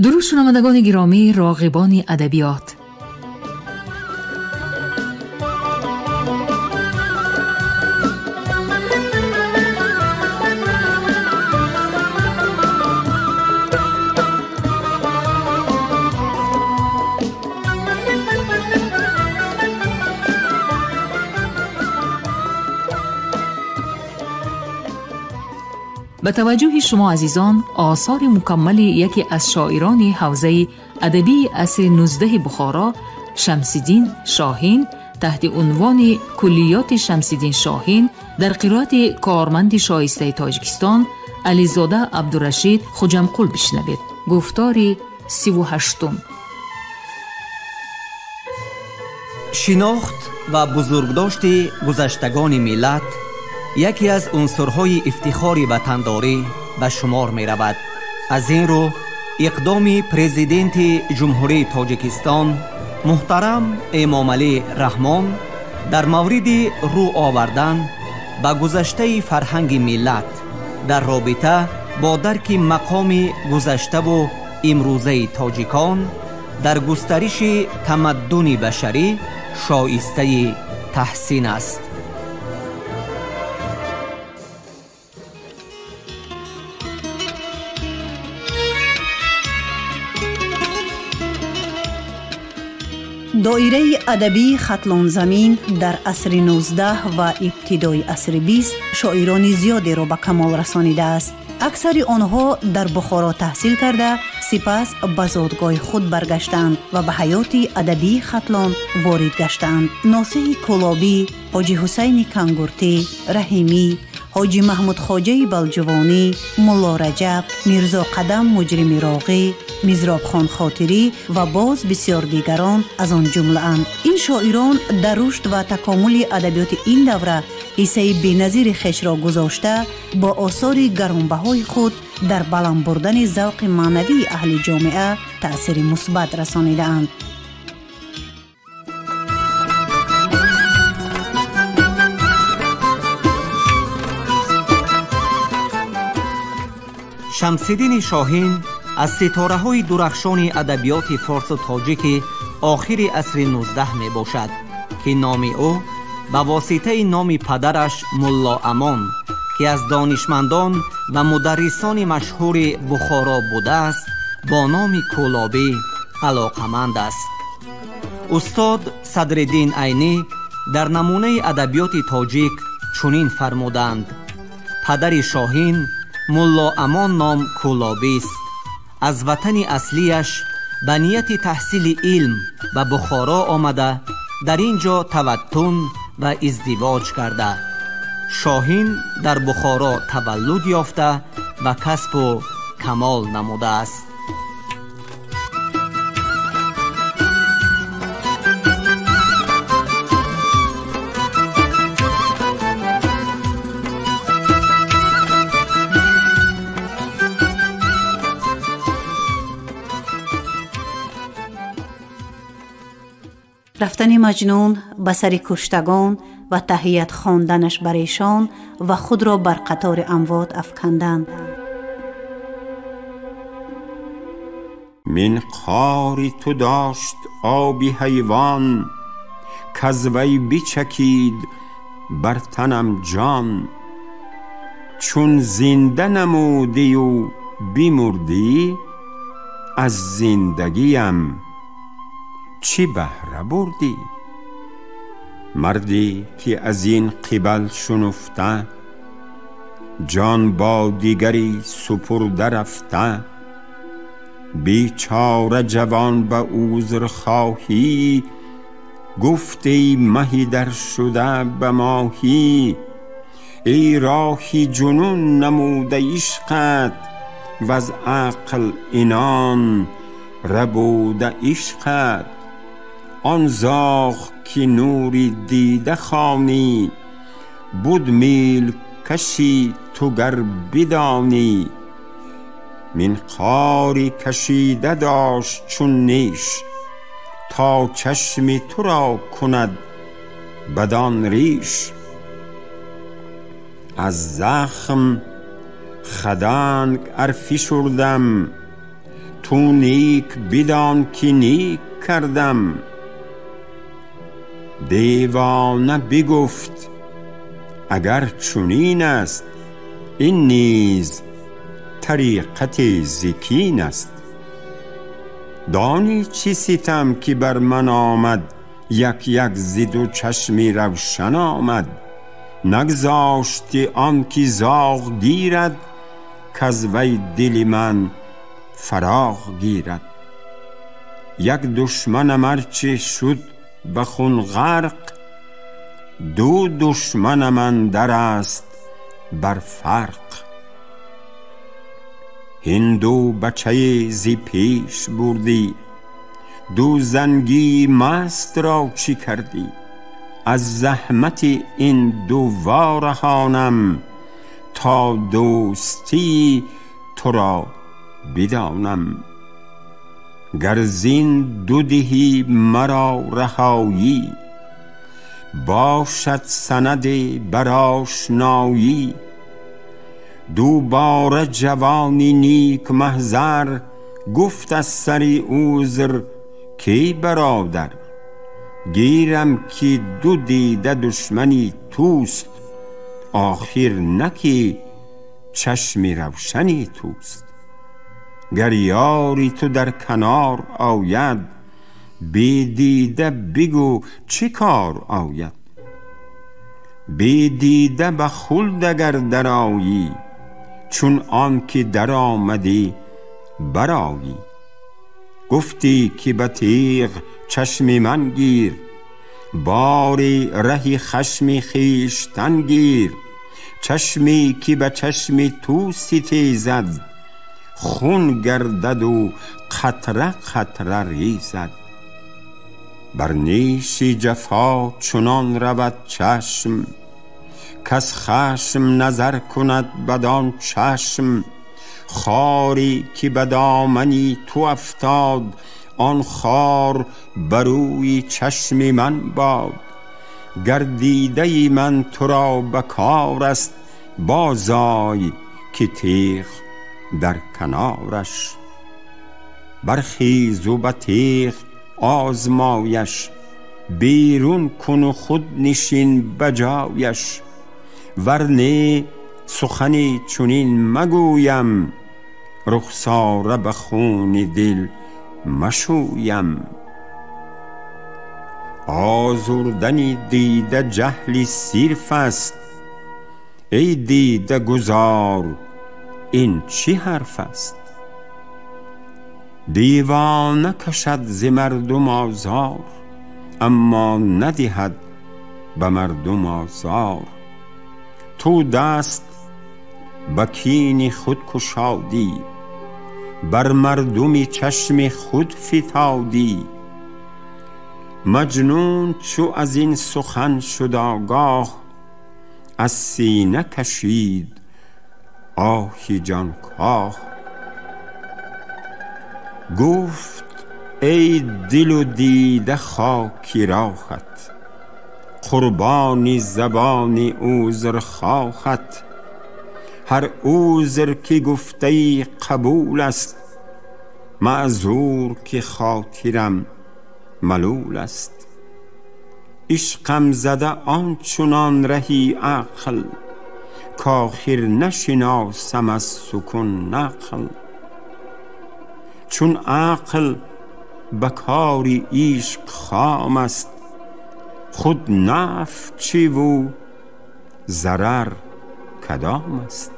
Дуруд шунавандагони гиромӣ, роғибони адабиёт. Ба таваҷҷӯҳи шумо азизон осори мукаммали яке аз шоирони ҳавзаи адабии асри 19 Бухоро Шамсиддин Шоҳин таҳти унвони Куллиёти Шамсиддин Шоҳин дар қироати корманди шоистаи Тоҷикистон Ализода Абдурашид Хуҷамқул бишнавед. Гуфтори 38. Шинохт ва бузургдошти гузаштагони миллат яке аз унсурҳои ифтихори ватандорӣ ба шумор меравад. Аз ин рӯ иқдоми президенти Ҷумҳурии Тоҷикистон муҳтарам Эмомалӣ Раҳмон дар мавриди рӯ овардан ба гузаштаи фарҳанги миллат дар робита бо дарки мақоми гузаштаву имрӯзаи тоҷикон дар густариши тамаддуни башарӣ шоистаи таҳсин аст. Доираи адабии Хатлонзамин дар асри 19 ва ибтидои асри 20 шоирони зиёдеро ба камол расонидааст. Аксари онҳо дар Бухоро таҳсил карда, сипас ба зодгоҳи худ баргаштанд ва ба ҳаёти адабии Хатлон ворид гаштанд. Носиҳи Кӯлобӣ, Ҳоҷи Ҳусайни Кангуртӣ, Раҳимӣ, Ҳоҷи Маҳмудхоҷаи Балҷувонӣ, Мулло Раҷаб, Мирзо Қадам Муҷрими Роғӣ, Мизробхон Хотирӣ ва боз бисёр дигарон аз он ҷумлаанд. Ин шоирон дар рушд ва такомули адабиёти ин давра ҳиссаи беназири хешро гузошта, бо осори гаронбаҳои худ дар баланд бурдани завқи маънавии аҳли ҷомеа таъсири мусбат расонидаанд. Шамсиддини Шоҳин аз ситораҳои дурахшони адабиёти форсу тоҷики охири асри 19 мебошад, ки номи ӯ ба воситаи номи падараш Мулло Амон, ки аз донишмандон ва мударрисони машҳури Бухоро будааст, бо номи Кӯлобӣ алоқаманд аст. Устод Садриддин Айнӣ дар намунаи адабиёти тоҷик чунин фармуданд: падари Шоҳин Мулло Амон ном Кӯлобист. Аз ватани аслияш ба нияти таҳсили илм ба Бухоро омада, дар ин ҷо таваттун ва издивоҷ карда. Шоҳин дар Бухоро таваллуд ёфта ва касбу камол намудааст. Рафтани Маҷнун ба сари куштагон ва таҳият хонданаш бар эшон ва худро бар қатори амвот афкандан. Мин қори ту дошт оби ҳайвон, каз вай бичакид бар танам ҷон. Чун зинда намудию бимурдӣ, аз зиндагиям чӣ баҳра бурдӣ? Мардӣ ки аз ин қибал шунуфта, ҷон бо дигари супурда рафта, бечора ҷавон ба узрхоҳӣ, гуфт эй маҳи дар шуда ба моҳӣ, эй роҳи ҷунун намуда ишқат, ваз ақл инон рабуда ишқат. Он зоғ ки нури дида хонӣ, буд мил каши ту гар бидонӣ. Минқори кашида дошт чун неш, то чашми туро кунад бадон риш. Аз захм хаданг ар фишурдам, ту нек бидон ки нек кардам. Девона бигуфт агар чунин аст, ин низ тариқати зикин аст. Донӣ чӣ ситам ки бар ман омад, як як зи ду чашми равшан омад. Нагзошти он ки зоғ гирад, каз вай дили ман фароғ гирад. Як душманам арче шуд ба хун ғарқ, ду душманам андар аст бар фарқ. Ҳинду бачае зи пеш бурдӣ, ду зангии маст ро чӣ кардӣ? Аз заҳмати ин ду вораҳонам, то дӯстии туро бидонам. Гар зин ду диҳӣ маро раҳоӣ, бошад санаде бар ошноӣ. Дубора ҷавони нек маҳзар гуфт аз сари узр ки бародар, гирам ки ду дида душмани туст, охир на ки чашми равшани туст. Гар ёри ту дар канор ояд, бе дида бигӯ чӣ кор ояд. Бе дида ба хулд агар дароӣ, чун он ки даромадӣ бароӣ. Гуфтӣ ки ба тиғ чашми ман гир, бори раҳи хашми хештан гир. Чашме ки ба чашми ту ситезад, хун гардаду қатра қатра резад. Бар неши ҷафо чунон равад чашм, кас хашм назар кунад бадон чашм. Хоре ки ба домани ту афтод, он хор бар рӯи чашми ман бод. Гар дидаи ман туро ба кор аст, бозой ки тиғ дар канораш. Бархезу ба тиғ озмояш, берун куну худ нишин ба ҷояш. Вар не сухани чунин магӯям, рухсора ба хуни дил машӯям. Озурдани дида ҷаҳли сирф аст, эй дида гузор ин чӣ ҳарф аст? Девона кашад зи мардум озор, аммо надиҳад ба мардум озор. Ту даст ба кини худ кушодӣ, бар мардуми чашми худ фитодӣ. Маҷнун чу аз ин сухан шуд огоҳ, аз сина кашид оҳи ҷонкоҳ. Гуфт эй дилу дида хоки роҳат, қурбони забони узрхоҳат. Ҳар узр ки гуфтаи қабул аст, маъзур ки хотирам малул аст. Ишқам зада он чунон раҳи ақл, кохир нашиносам аз сукун нақл. Чун ақл ба кори ишқ хом аст, худ нафъ чиву зарар кадом аст?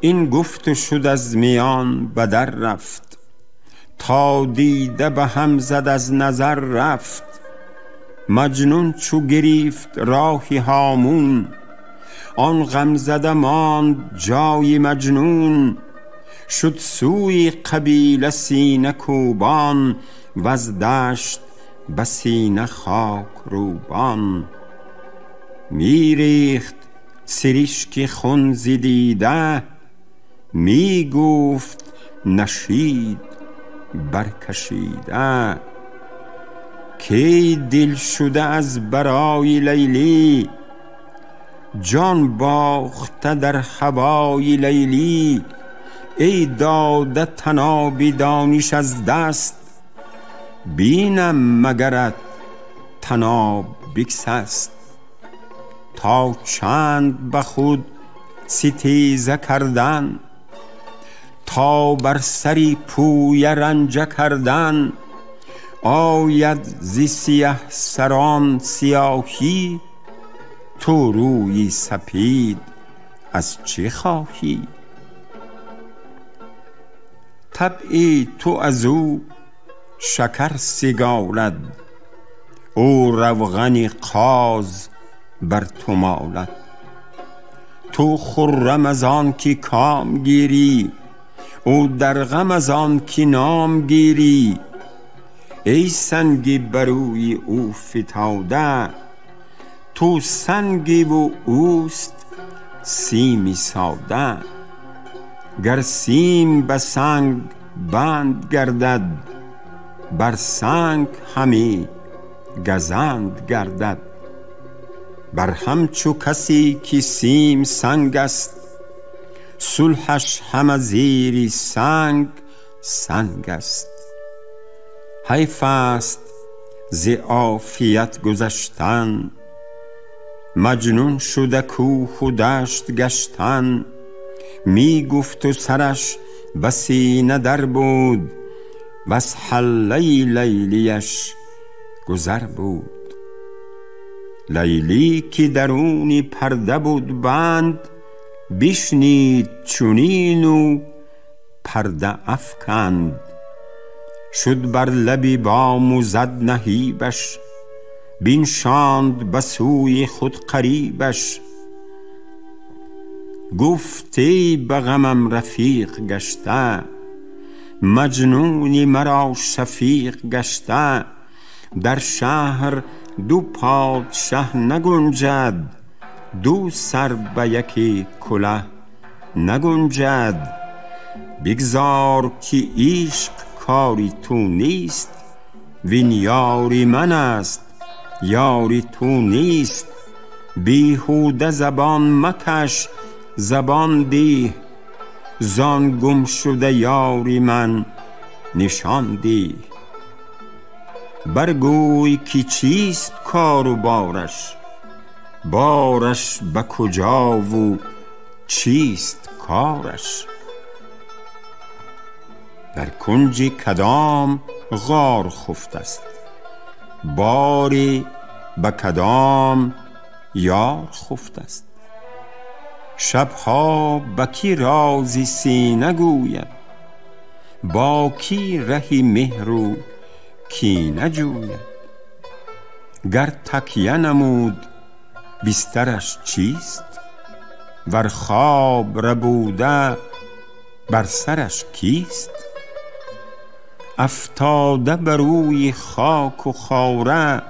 Ин гуфту шуд аз миён ба дар рафт, то дида ба ҳам зад аз назар рафт. Маҷнун чу гирифт роҳи ҳомун, он ғамзада монд ҷои маҷнун. Шуд сӯи қабила сина кӯбон, ваз дашт ба сина хок рӯбон. Мирехт сиришки хун зи дида, мегуфт нашид баркашида. Ки дил шуда аз барои Лайлӣ, ҷон бохта дар ҳавои Лайлӣ. ای داده طنابی دانش از دست، بینم مگرت طناب بگسست. تا چند به خود ستیزه کردن، تا بر سری پویه رنجه کردن. آید ز سیه سران سیاهی، تو روی سپید از چه خواهی؟ طبعی تو از او شکر سگالد، او روغن قاز بر تو مالد. تو خرم از آن که کام گیری، او در غم از آن که نام گیری. ای سنگی بروی او فتاده، تو سنگی و اوست سیمی ساده. گر سیم به سنگ بند گردد، بر سنگ همی گزند گردد. بر همچو کسی که سیم سنگ است، صلحش همه زیر سنگ سنگ است. حیف است ز عافیت گذشتن، مجنون شده کوه و دشت گشتن. می گفت و سرش به سینه در بود، وز حله لیلیش گذر بود. لیلی که درون پرده بود بند، بشنید چنین و پرده افکند. شد بر لب بام و زد نهیبش، بنشاند به سوی خود قریبش. گفت ای به غمم رفیق گشته، مجنونی مرا شفیق گشته. در شهر دو پادشه نگنجد، دو سر به یکی کله نگنجد. بگذار که عشق کاری تو نیست، وین یاری من است یاری تو نیست. بیهوده زبان مکش زبان ده، زان گم شده یاری من نشان ده. برگوی که چیست کار و بارش، بارش به کجا و چیست کارش؟ در کنج کدام غار خفته است، باری به کدام یار خفته است؟ شبها به کی رازی سینه گوید، با کی ره مهر و کینه جوید؟ گر تکیه نمود بسترش چیست، ور خواب ربوده بر سرش کیست؟ افتاده بر روی خاک و خاره،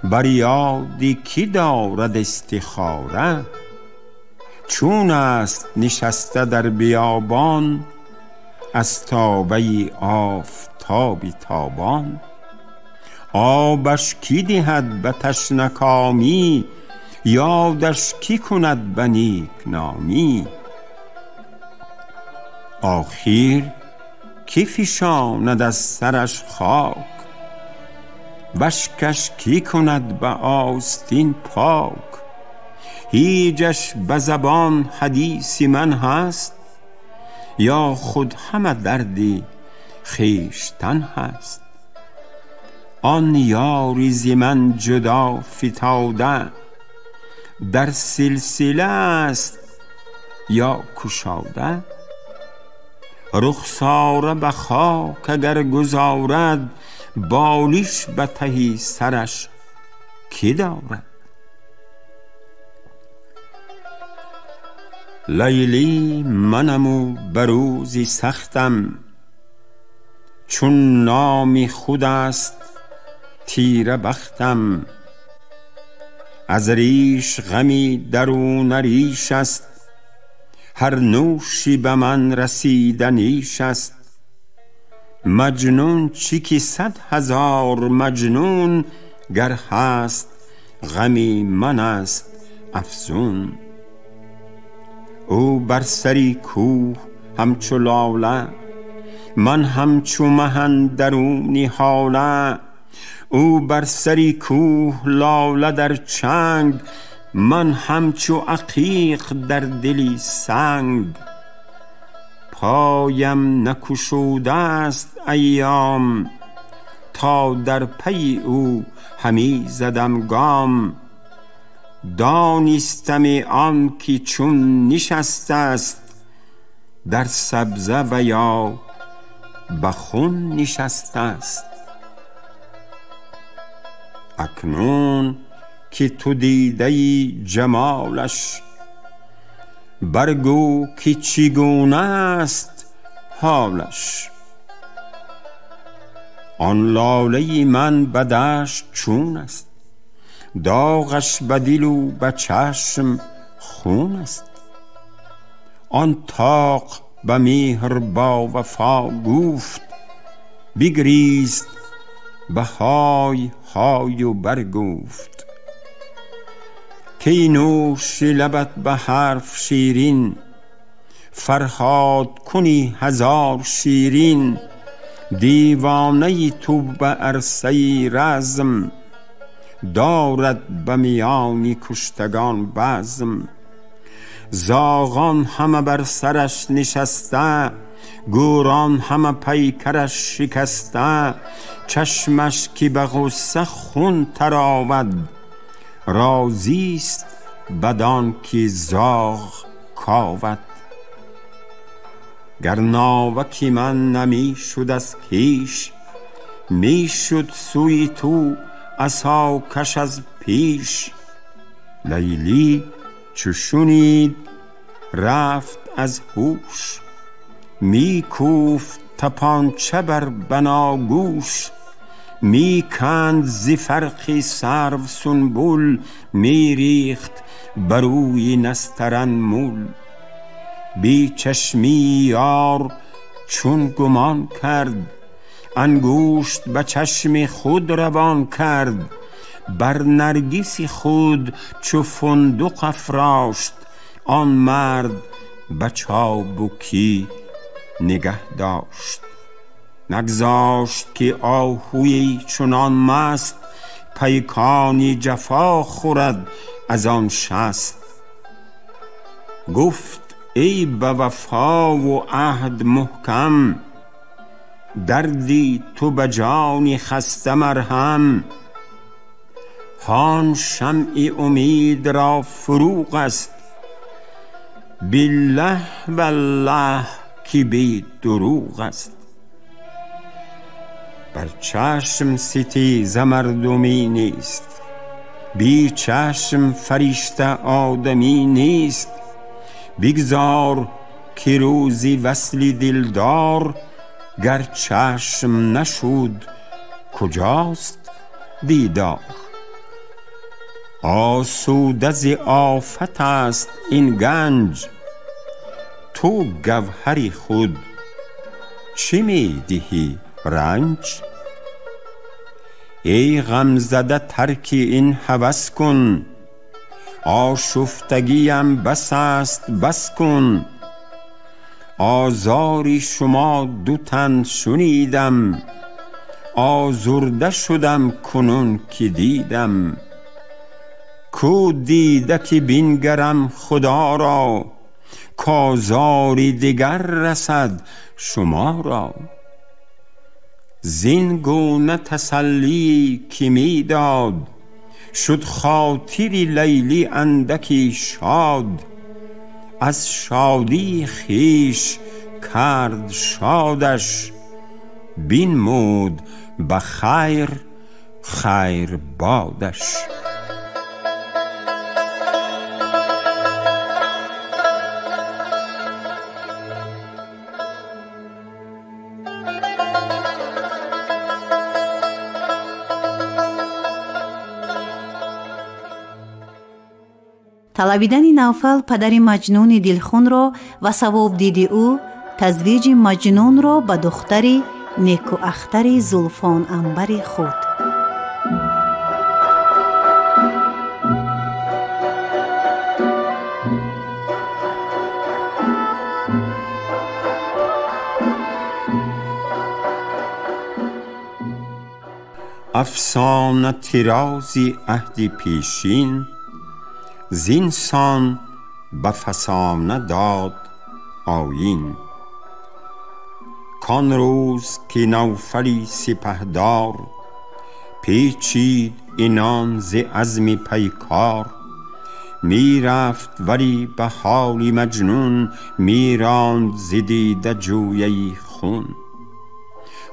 بر یاد کی دارد استخاره؟ چون است نشسته در بیابان، از تابه آفتاب تابان. آبش کی دهد به تشنه کامی، یادش کی کند به نیک نامی؟ آخر کی فشاند از سرش خاک، وشکش کی کند به آستین پاک؟ هیچش به زبان حدیث من هست، یا خود همه دردی خویشتن هست؟ آن یاری ز من جدا فتاده، در سلسله است یا کشاده؟ رخساره به خاک اگر گذارد، بالش به تهی سرش کی دارد؟ لیلی منم و به روزی سختم، چون نامی خود است تیره بختم. از ریش غمی درون ریش است، هر نوشی به من رسیده نیش است. مجنون چی که 100,000 مجنون، گر هست غمی من است افزون. او بر سری کوه همچو لاله، من همچو مه اندرونی هاله. او بر سری کوه لاله در چنگ، من همچو عقیق در دلی سنگ. پایم نکشوده است ایام، تا در پی او همی زدم گام. دانستم آن که چون نشسته است، در سبزه و یا به خون نشسته است. اکنون که تو دیده ای جمالش، برگو که چگونه است حالش. آن لاله من به دشت چون است، داغش به دل و به چشم خون است. آن طاق به مهر با وفا گفت، بگریست به های های و برگفت. کی نوش لبت به حرف شیرین، فرهاد کنی هزار شیرین. دیوانه تو به عرصه رزم، دارد به میان کشتگان بزم. زاغان همه بر سرش نشسته، گوران همه پیکرش شکسته. چشمش که به غصه خون تراود، راضیست بدان که زاغ کاود. گر ناوک من نمی شد از کیش، می شد سوی تو عصا کش از پیش. لیلی چو شنید رفت از هوش، می کوفت تپانچه بر بناگوش. می کند ز فرق سرو سنبل، می ریخت بروی نسترن مول. بی چشمی یار چون گمان کرد، انگشت به چشم خود روان کرد. بر نرگس خود چو فندق افراشت، آن مرد به چابکی نگه داشت. نگذاشت که آهوی چنان مست، پیکانی جفا خورد از آن شست. گفت ای به وفا و عهد محکم، دردی تو به جانی خسته مرهم. هان شمع امید را فروغ است، بالله والله که بی دروغ است. بر چشم ستیزه مردمی نیست، بی چشم فرشته آدمی نیست. بگذار که روزی وصل دلدار، گر چشم نشود کجاست دیدار. آسوده ز آفت است این گنج، تو گوهری خود چه می دهی رنج؟ ای غم زده ترک این هوس کن، آشفتگیم بس است بس کن. آزاری شما دو تن شنیدم، آزرده شدم کنون که دیدم. کو دیده که بینگرم خدا را، کآزاری دگر رسد شما را. زین گونه تسلی که می داد، شد خاطر لیلی اندکی شاد. از شادی خویش کرد شادش، بنمود به خیر خیر بادش. Талабидани Навфал падари Маҷнуни дилхунро ва савобдиди ӯ тазвиҷи Маҷнунро ба духтари некуахтари зулфонанбари худ. Афсона тирози аҳди пешин, зинсон ба фасона дод оин. Кон рӯз ки Навфали сипаҳдор, печид инон зи азми пайкор. Мерафт вале ба ҳоли маҷнун, меронд зи дида ҷӯяи хун.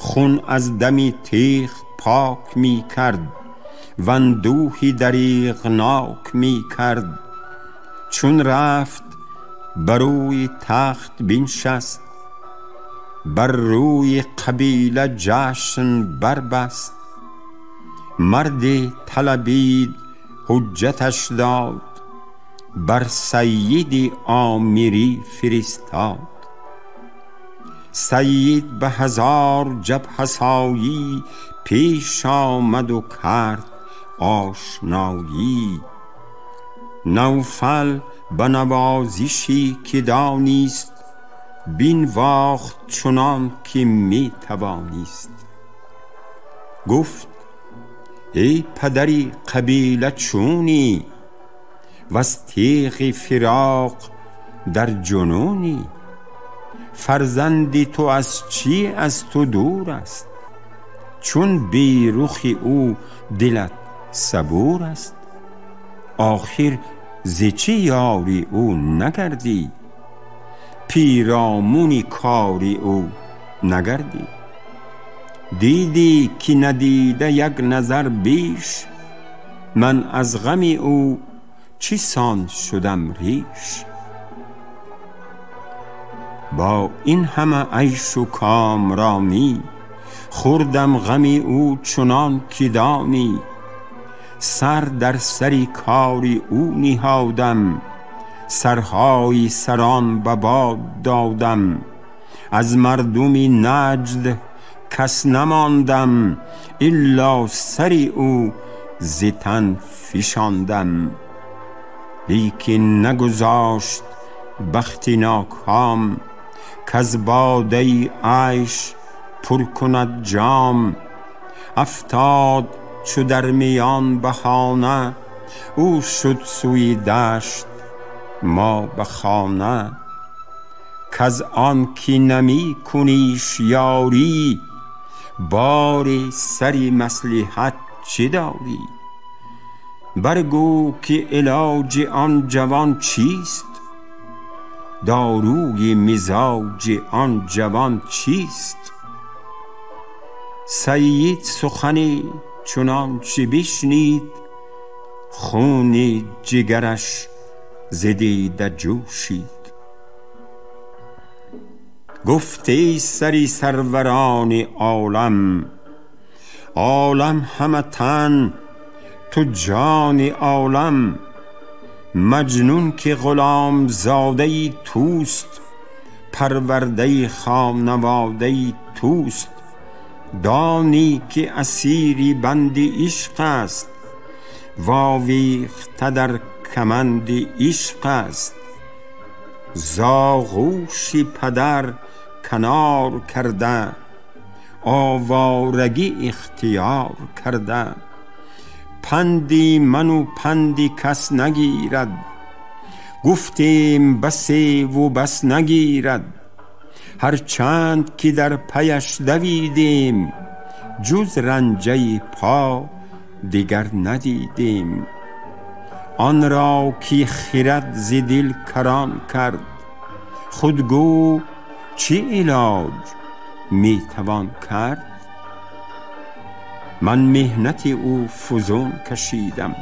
Хун аз дами теғ пок мекард, вандӯҳи дариғнок мекард. Чун рафт ба рӯи тахт биншаст, бар рӯи қабила ҷашн барбаст. Марде талабид ҳуҷҷаташ дод, бар сайиди омирӣ фиристод. Сайид ба ҳазор ҷабҳасоӣ пеш омаду кард ошноӣ. Навфал ба навозише ки донист, бинвохт чунон ки метавонист. Гуфт: эй падари қабила чунӣ, ваз теғи фироқ дар ҷунунӣ? Фарзанди ту аз чӣ аз ту дур аст, чун берухи ӯ дилат сабур аст? Охир зи чӣ ёри ӯ нагардӣ, пиромуни кори ӯ нагардӣ? Дидӣ ки надида як назар беш, ман аз ғами ӯ чӣ сон шудам реш? Бо ин ҳама айшу комронӣ, хӯрдам ғами ӯ чунон ки донӣ. Сар дар сари кори ӯ ниҳодам, сарҳои сарон ба бод додам. Аз мардуми Наҷд кас намондам, илло сари ӯ зи тан фишондам. Лекин нагузошт бахти ноком, каз бодаи айш пур кунад ҷом. Афтод чу дар миён баҳона, ӯ шуд сӯи дашт, мо ба хона. Каз он ки намекуниш ёрӣ, бори сари маслиҳат чӣ дорӣ? Баргӯ ки илоҷи он ҷавон чист, дорӯи мизоҷи он ҷавон чист? Сайид сухане чунончи бишнид, хуни ҷигараш зи дида ҷӯшид. Гуфт: эй сари сарварони олам, олам ҳама тан, ту ҷони олам. Маҷнун ки ғуломзодаи туст, парвардаи хонаводаи туст. Донӣ ки асири банди ишқ аст, вовехта дар каманди ишқ аст. Зоғӯши падар канор карда, овораги ихтиёр карда. Панди ману панди кас нагирад, гуфтем басеву бас нагирад. Ҳарчанд ки дар паяш давидем, ҷуз ранҷаи по дигар надидем. Он ро ки хирад зи дил карон кард, худ гӯ чӣ илоҷ метавон кард? Ман меҳнати ӯ фузун кашидам,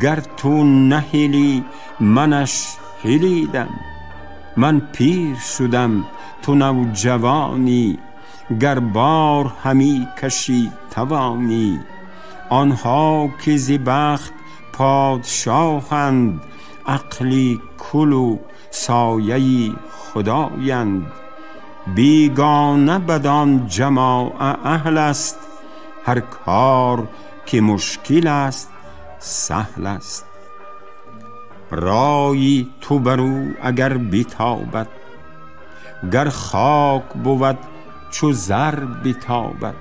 гар ту наҳилӣ манаш ҳилидам. Ман пир шудам, ту навҷавонӣ, гар бор ҳамӣ кашӣ тавонӣ. Онҳо ки зи бахт подшоҳанд, ақли кулу сояи худоянд. Бегона бадон ҷамоа аҳл аст, ҳар кор ки мушкил аст саҳл аст. Рои ту бар ӯ агар битобад, гар хок бувад чу зар битобад.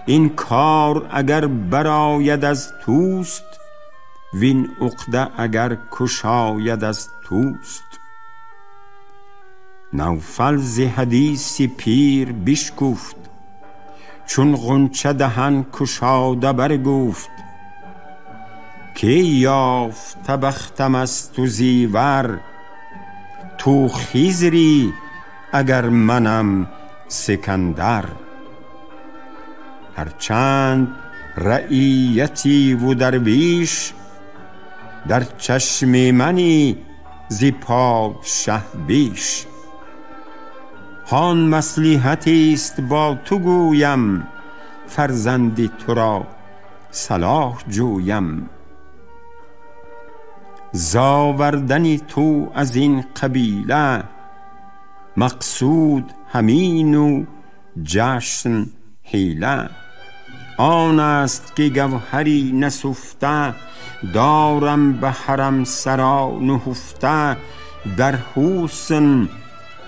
این کار اگر براید از توست، وین عقده اگر کشاید از توست. نوفل ز حدیث پیر بشکفت، چون غنچه دهن کشاده برگفت. که یافته بختم از تو زیور، تو خضری اگر منم سکندر. هرچند رعیتی و درویش، در چشم منی ز پادشه بیش. هان مصلحتی است با تو گویم، فرزندی تو را صلاح جویم. زاوردن تو از این قبیله، مقصود همین و جشن حیله. آن است که گوهری نسفته، دارم به حرم سرا نهفته. در حسن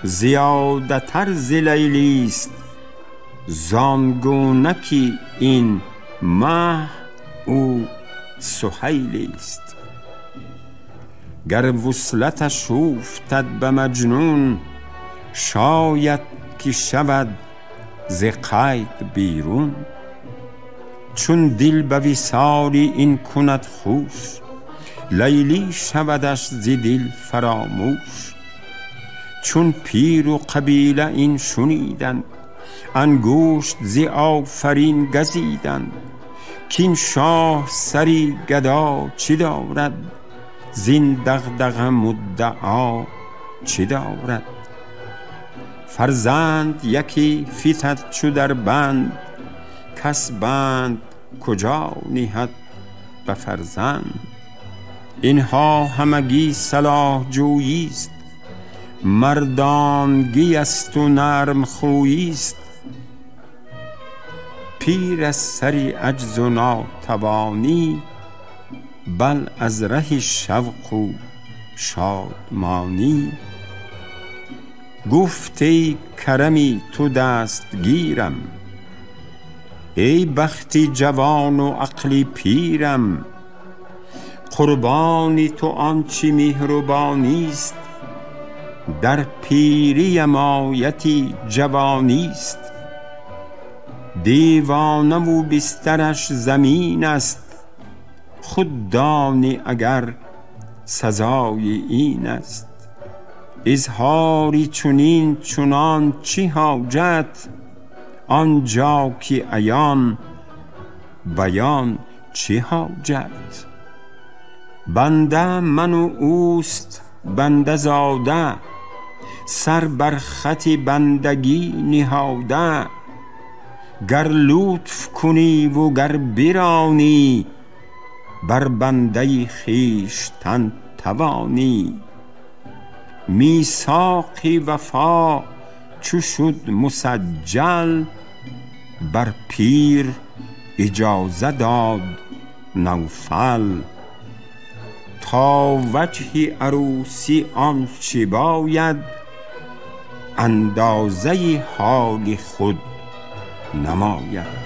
زیاده تر ز لیلی است، زان گونه که این مه او سهیلی است. گر وصلتش اوفتد به مجنون، شاید که شود ز قید بیرون. چون دل به وصال این کند خوش، لیلی شودش ز دل فراموش. چون پیر و قبیله این شنیدند، انگشت ز آفرین گزیدند. کاین شاه سری گدا چه دارد، زین دغدغه مدعا چه دارد. فرزند یکی فتد چو در بند، کس بند کجا نهد به فرزند. اینها همگی صلاح جویی است، مردانگی است و نرم خویی است. پیر از سر عجز و ناتوانی، بل از ره شوق و شادمانی. گفت ای کرمی تو دستگیرم، ای بختی جوان و عقلی پیرم. قربانی تو آنچه مهربانی است، در پیری مایتی جوانی است. دیوانه و بسترش زمین است، خود دانی اگر سزای این است. اظهاری چنین چنان چه حاجت، آنجا که عیان بیان چه حاجت. بنده من و اوست بنده زاده، سر بر خط بندگی نهاده. گر لطف کنی و گر برانی، بر بنده خویشتن توانی. میثاق وفا چو شد مسجل، بر پیر اجازه داد نوفل. تا وجه عروسی آنچه باید، اندازه حال خود نماید.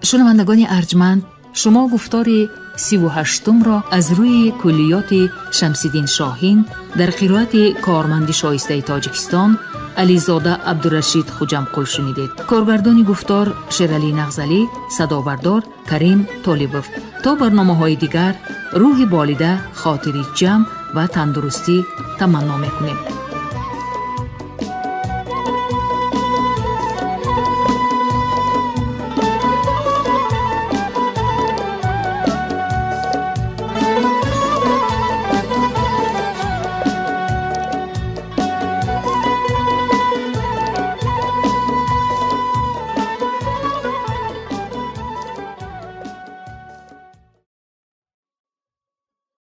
Шунавандагони арҷманд, шумо гуфтори 38-ро аз рӯи куллиёти Шамсиддин Шоҳин дар қироати корманди шоистаи Тоҷикистон Ализода Абдурашид Хуҷамқул шунидед. Коргардони гуфтор Шералӣ Нағзалӣ, садобардор Карим Толибов. То барномаҳои дигар рӯҳи болида, хотири ҷамъ ва тандурустӣ таманно мекунем.